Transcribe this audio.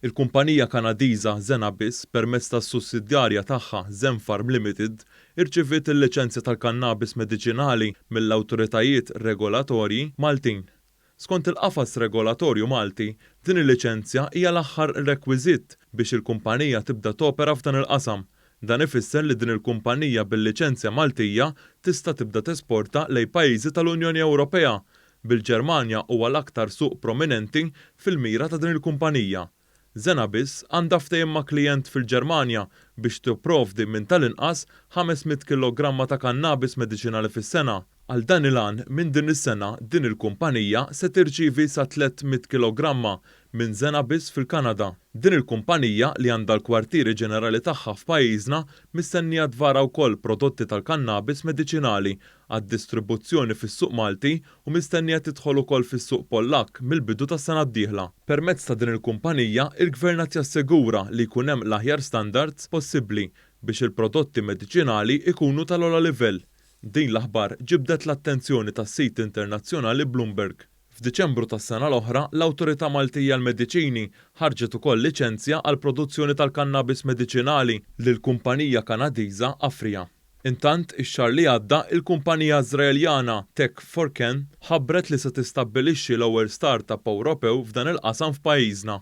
Il-kumpanija Kanadiża Zenabis permezz tas-sussidjarja tagħha Zenpharm Limited irċiviet il-liċenzja tal-kannabis mediċinali mill-awtoritajiet regolatorji Maltin. Skont il-qafas regolatorju Malti, din il-liċenzja hija l-aħħar rekwiżit biex il-kumpanija tibda topera f'dan il-qasam. Dan ifisser li din il-kumpanija bil-liċenzja Maltija tista' tibda tesporta lejn pajjiżi tal-Unjoni Ewropea, bil-Ġermanja huwa l-aktar suq prominenti fil-mira ta' din il-kumpanija. Zenabis għandha ftehim ma' klijent fil-Ġermanja biex tipprovdi minn tal-inqas 500 kilogramma ta' kannabis mediċinali fis-sena. Għal dan il-għan, minn din is-sena din il-kumpanija se tirċievi sa 300 kilogramma minn Zenabis fil-Kanada. Din il-kumpanija li għandha l-kwartieri ġenerali tagħha f'pajjiżna mistennija tvara wkoll prodotti tal-kannabis mediċinali għad-distribuzzjoni fis-suq Malti u mistennija tidħol ukoll fis-suq Pollakk mill-bidu tas-sena d-dieħla. Permezz ta' din il-kumpanija, il-Gvern qed jassigura li jkun hemm l-aħjar standards possibbli biex il-prodotti mediċinali jkunu tal-ogħla livell. Din l-aħbar ġibdet l-attenzjoni tas-sit internazzjonali Bloomberg. F'Diċembru tas-sena l-oħra, l-Awtorità Maltija għall-Mediċini ħarġet ukoll liċenzja għall-produzzjoni tal-kannabis mediċinali lill-kumpanija Kanadiża Aphria. Intant, ix-xahar li għadda, il-kumpanija Iżraeljana Tech4Can ħabbret li se tistabbilixxi l-ewwel startup Ewropew f'dan il-qasam f'pajjiżna.